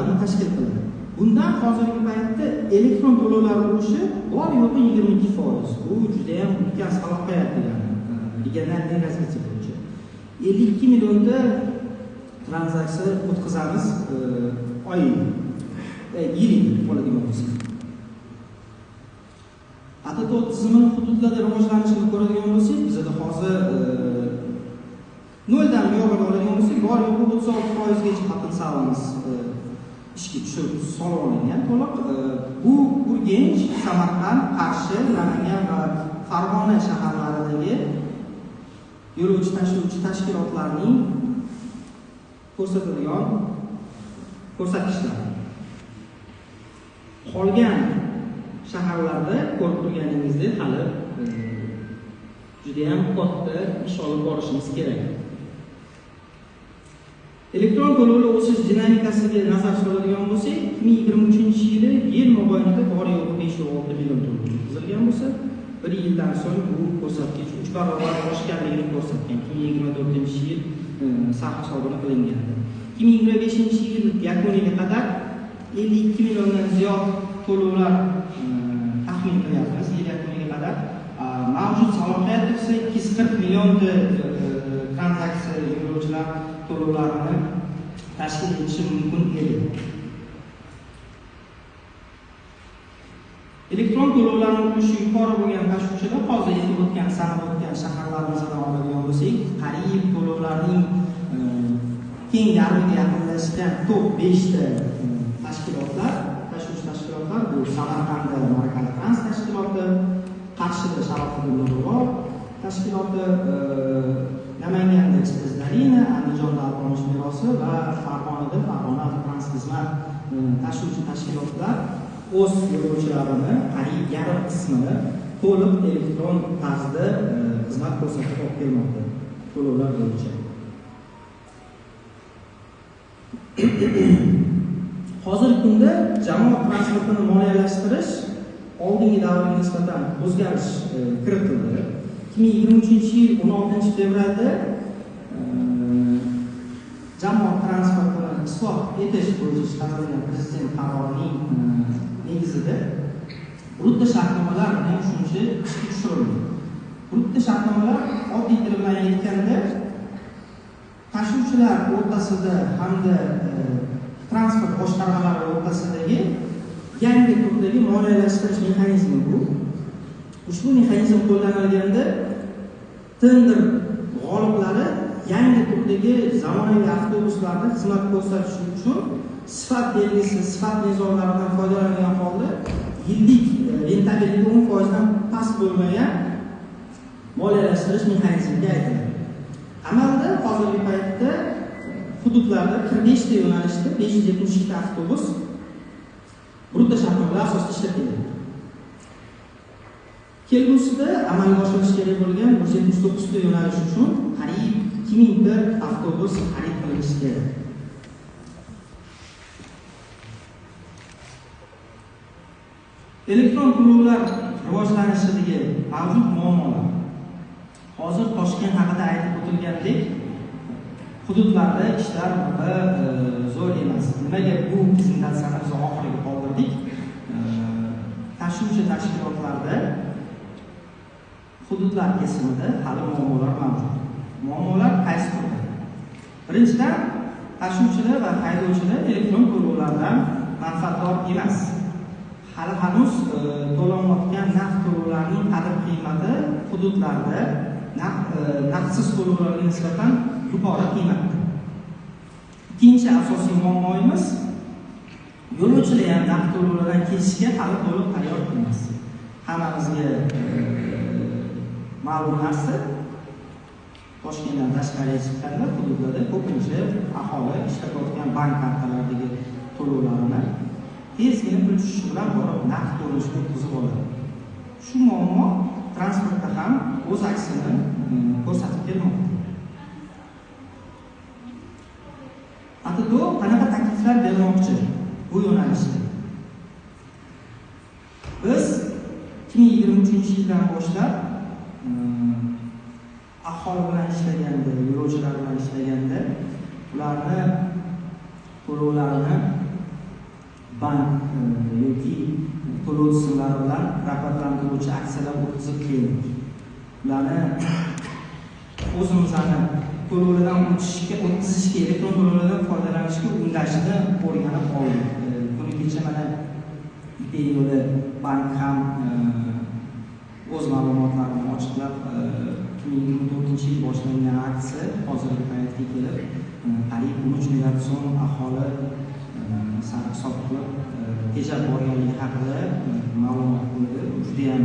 odamni tashkil qiladi. Bundan hozirgi paytda elektron to'lovlar ulushi bor yo'g'i 22%. Bu juda ham ulkan salohiyat degani, regional развитие bo'yicha. 52 millionta tranzaksiya o'tkazamiz oylik, yillik oladigan bo'lsak. ATT tizimini hududlarda rivojlanishini ko'radigan bo'lsak, bizda hozir noldan buyog'iga oladigan bo'lsak, bor yo'g'i 36% gacha potensialimiz ishga tushirib solib olingan to'liq. Bu Urganch, Samarqand, Qarshi, Namangan va Farg'ona shaharlaridagi yo'lovchi tashuvchi tashkilotlarning ko'rsatadigan ko'rsatkichlari. Qolgan shaharlarda ko'rib turganingizdek hali juda ham katta ish olib borishimiz kerak. Elektron to'lovlar o'sish dinamikasiga nazar soladigan bo'lsak, 2023-yili yil mobaynida bor yo'g'i 5.6 million to'lov o'tkazilgan bo'lsa, bir yildan so'ng bu ko'rsatkich 3 barobar oshganligini ko'rsatgan. 2024-yil sarhisobini qilingandi. 2025-yil yakuniga qadar 52 milliondan ziyod to'lovlar taxmin qilyapmiz. Yil yakuniga qadar mavjud salohiyat esa 240 millionta tranzaksiya yo'lovchilar to'lovlarini tashkil etishi mumkin edi. Elektron to'lovlarning ulushi yuqori bo'lgan tashuvchilar hozir aytib o'tgan, sanab o'tgan shaharlarimizdan oladigan bo'lsak, qariyb to'lovlarning keng yarmiga yaqinlashgan top 5 ta tashkilotlar, tashuvchi tashkilotlar bu Samarqandda Markaz Trans tashkiloti, Qarshida Sharofiddin Nurullo tashkiloti, Namanganda Express Darina, Andijonda Alpomish merosi va Farg'onada Farg'ona Avtotrans xizmat tashuvchi tashkilotlar o'z yo'lovchilarini qariyb yarim qismini to'liq elektron tarzda xizmat ko'rsatib olib kelmoqda to'lovlar bo'yicha. Hozirgi kunda jamoat transportini moliyalashtirish oldingi davrga nisbatan o'zgarish kiritildi. 2023-yil 16-fevralda jamoat transportini isloh etish bo'yicha chiqarilgan prezident qarorining negizida brutto shartnomalar degan tushuncha ishga tushirildi. Brutto shartnomalar oddiy til bilan aytganda tashuvchilar o'rtasida hamda transport boshqarmalari o'rtasidagi yangi turdagi moliyalashtirish mexanizmi bu. Ushbu mexanizm qo'llanilganda tender g'oliblari yangi turdagi zamonaviy avtobuslarda xizmat ko'rsatish uchun sifat belgisi, sifat mezonlaridan foydalangan holda yillik rentabelligi 10% dan past bo'lmagan moliyalashtirish mexanizmiga aytiladi. Amalda hozirgi paytda hududlarda 45 ta yo'nalishda 572 ta avtobus brutto shartnomalar asosida ishlab keladi. Kelgusida amalga oshirilishi kerak bo'lgan 179 ta yo'nalish uchun qariyb 2000 ta avtobus xarid qilinishi kerak. Elektron to'lovlar rivojlanishidagi mavjud muammolar. Hozir Toshkent haqida aytib o'tilgandek, hududlarda ishlar bunaqa zo'r emas. Nimaga bu prezentatsiyani biz oxiriga qoldirdik? Tashuvchi tashkilotlarda hududlar kesimida hali muammolar mavjud. Muammolar qaysi turda? Birinchidan, tashuvchilar va haydovchilar elektron to'lovlardan manfaatdor emas. Hali hanuz to'lanayotgan naqd to'lovlarning qadr-qiymati hududlarda naqdsiz to'lovlarga nisbatan yuqori qiymatda. Ikkinchi asosiy muammoimiz yo'lovchilar ham naqd to'lovlardan kechishga hali to'liq tayyor emas. Hammamizga ma'lum narsa, Toshkentdan tashqariga chiqqanda hududlarda ko'pincha aholi ishlatayotgan bank kartalaridagi to'lovlarini tezgina pul tushishi bilan borib naqd ko'rinishga o'tkazib oladi. Shu muammo transportda ham o'z aksini ko'rsatib kelmoqda. ATTO qanaqa takliflar bermoqchi bu yo'nalishda? Biz 2023-yildan boshlab aholi bilan ishlaganda, yo'lovchilar bilan ishlaganda ularni to'lovlarini bank yoki to'lov tizimlari bilan rag'batlantiruvchi aksiyalar o'tkazib keldik. Ularni o'zimizni to'lovlardan o'tkazishga, elektron to'lovlardan foydalanishga undashni o'rganib oldik. Kuni kecha mana Ipak yo'li bank ham o'z ma'lumotlarini ochiqlab 2024-yil boshlangan aksiya hozirgi paytga kelib qariyb 13 milliard so'm aholi sarf-hisob qilib tejab borganligi haqida ma'lumot qo'ydi. Juda ham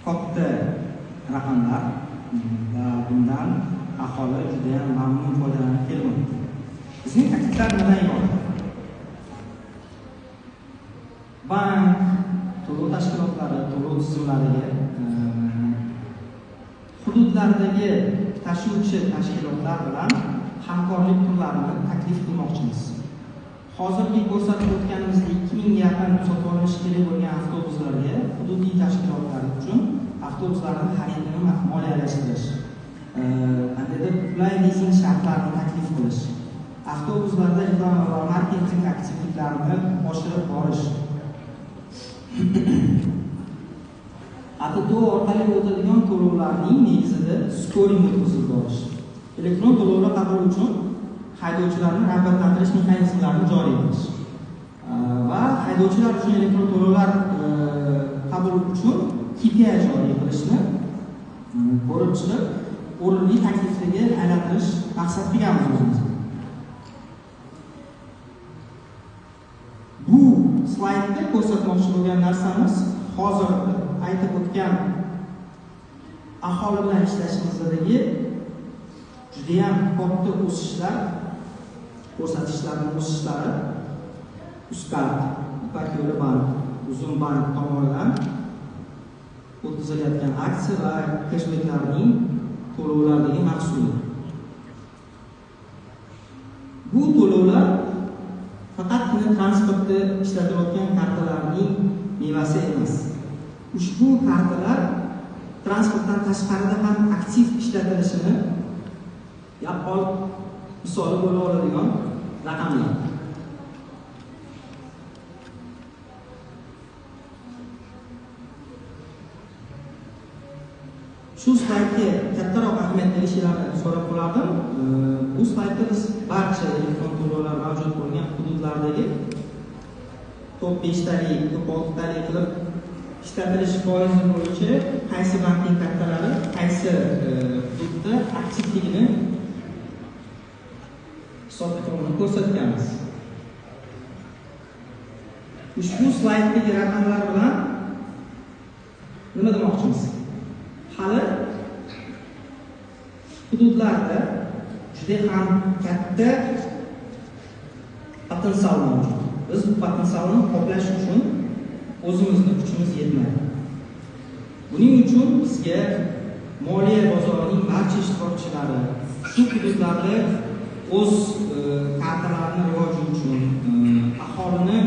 katta raqamlar va bundan aholi juda ham mamnun foydalanib kelmoqda. Bizning takliflar nimadan iborat? Bank, to'lov tashkilotlari, to'lov tizimlariga hududlardagi tashuvchi tashkilotlar bilan hamkorlik turlarini taklif qilmoqchimiz. Hozirgi ko'rsatib o'tganimizdek 2000 ga yaqin sotib olinishi kerak bo'lgan avtobuslarga hududiy tashkilotlar uchun avtobuslarni xaridini moliyalashtirish, qandaydir qulay lizing shartlarini taklif qilish, avtobuslarda reklama va marketing aktivliklarini oshirib borish, ATTO orqali o'tadigan to'lovlarning negizida skoring o'tkazib borish, elektron to'lovlar qabul uchun haydovchilarni rag'batlantirish mexanizmlarini joriy etish va haydovchilar uchun elektron to'lovlar qabul uchun KPI joriy qilishni ko'rib chiqib, o'rinli takliflarga aylantirish maqsad qilganmiz o'zimiz. Bu slaydda ko'rsatmoqchi bo'lgan narsamiz hozir aytib o'tgan aholi bilan ishlashimizdagi juda ham katta o'sishlar, ko'rsatishlarning o'sishlari Uzcard, Ipak yo'li bank, Uzum bank tomonidan o'tkazilayotgan aksiya va keshbeklarning to'lovlardagi mahsuli. Bu to'lovlar faqatgina transportda ishlatilayotgan kartalarning mevasi emas. Ushbu kartalar transportdan tashqarida ham aktiv ishlatilishini yaqqol misoli bo'la oladigan raqamlar. Shu slaydga kattaroq ahamiyat berishingizni so'rab qolardim. Bu slaydda biz barcha elektron to'lovlar mavjud bo'lgan hududlardagi top 5 talik, top 6 talik qilib ishlatilish foizi bo'yicha qaysi bankning kartalari qaysi hududda aktivligini hisob-kitobini ko'rsatganmiz. Ushbu slayddagi raqamlar bilan nima demoqchimiz? Hali hududlarda juda ham katta potensial mavjud. Biz bu potensialni qoplash uchun o'zimizni kuchimiz yetmaydi. Buning uchun bizga moliya bozorining barcha ishtirokchilari shu hududlarda o'z kartalarini rivoji uchun aholini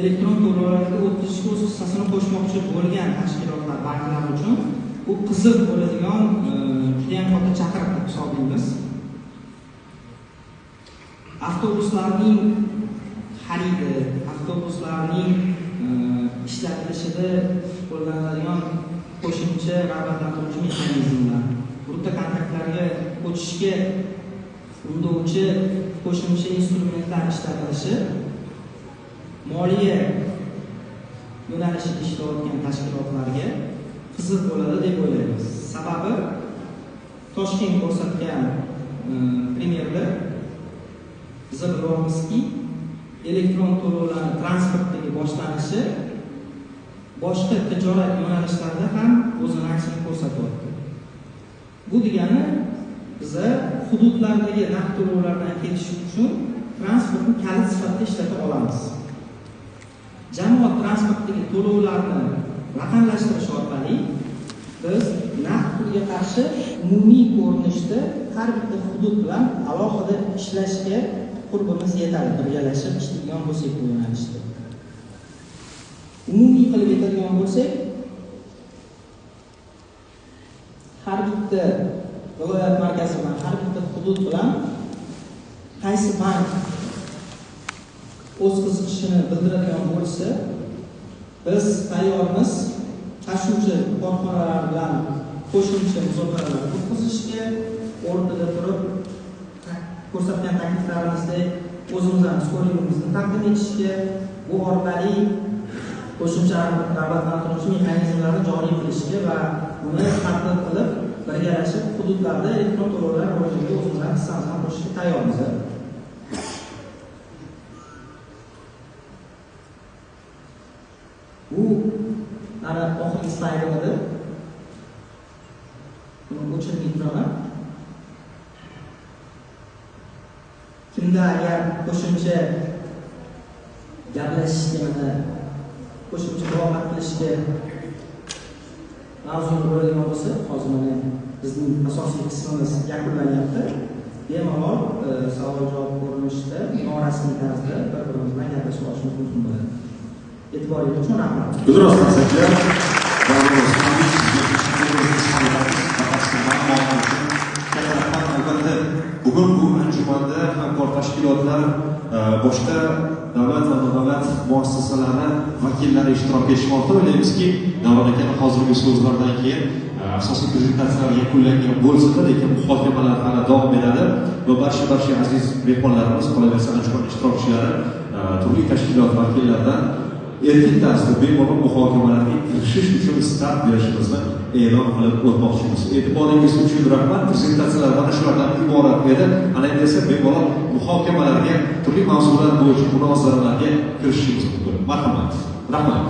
elektron to'lovlarga o'tkazishga o'z hissasini qo'shmoqchi bo'lgan tashkilotlar, banklar uchun bu qiziq bo'ladigan juda ham katta chaqiriq deb hisoblaymiz. Avtobuslarning xaridi, avtobuslarning ishlatilishida qo'llaniladigan qo'shimcha rag'batlantiruvchi mexanizmlar, bruto kontraktlarga ko'chishga undovchi qo'shimcha instrumentlar ishlatilishi moliya yo'nalishida ishlayotgan tashkilotlarga qiziq bo'ladi deb o'ylaymiz. Sababi Toshkent ko'rsatgan premyerda biz bilamizki, elektron to'lovlarni transportdagi boshlanishi boshqa tijorat yo'nalishlarida ham o'zini aksini ko'rsatyapti. Bu degani biza hududlardagi naqd to'lovlardan ketish uchun transportni kalit sifatida ishlata olamiz. Jamoat transportidagi to'lovlarni raqamlashtirish orqali biz naqd pulga qarshi umumiy ko'rinishda har bitta hudud bilan alohida ishlashga qurbimiz yetadi, birgalashib ishlaydigan bo'lsak bu yo'nalishda. Umumiy qilib aytadigan bo'lsak, har bitta viloyat markazi bilan, har bitta hudud bilan qaysi bank o'z qiziqishini bildiradigan bo'lsa, biz tayyormiz tashuvchi korxonalar bilan qo'shimcha muzokaralar o'tkazishga, o'rtada turib ko'rsatgan takliflarimizni o'zimizning skoringimizni taqdim etishga, bu orqali qo'shimcha rag'batlantiruvchi mexanizmlarni joriy qilishga va uni tatbiq qilib birgalashib hududlarda elektron to'lovlar rivojiga o'zimizning hissamizni qo'shishga tayyormiz. Bu mana oxirgi slaydim edi. Buni o'chirib turaman. Kimda agar qo'shimcha gaplashishga, mana qo'shimcha muloqot qilishga mavzu bo'ladigan bo'lsa, hozir mana bizning asosiy qismimiz yakunlanyapti. Bemalol savol-javob ko'rinishida norasmiy tarzda bir-birimiz bilan gaplashib olishimiz mumkin bo'ladi. E'tiboringiz uchun rahmat. Gulroz Qarsaklar, albatta bugun bu anjumanda hamkor tashkilotlar, boshqa davlat va nodavlat muassasalari vakillari ishtirok etishmoqda. O'ylaymizki, Davron akani hozirgi so'zlardan keyin asosiy prezentatsiyalar yakunlangan bo'lsa-da, lekin muhokamalar hali davom etadi va barcha aziz mehmonlarimiz, qolaversa anjuman ishtirokchilari turli tashkilot vakillaridan erkin tarzda bemalol muhokamalarga kirishish uchun start berishimizni e'lon qilib o'tmoqchimiz. E'tiboringiz uchun rahmat. Prezentatsiyalar mana shulardan iborat edi. Ana endi esa bemalol muhokamalarga, turli mavzular bo'yicha munozaralarga kirishishimiz mumkin. Marhamat. Rahmat.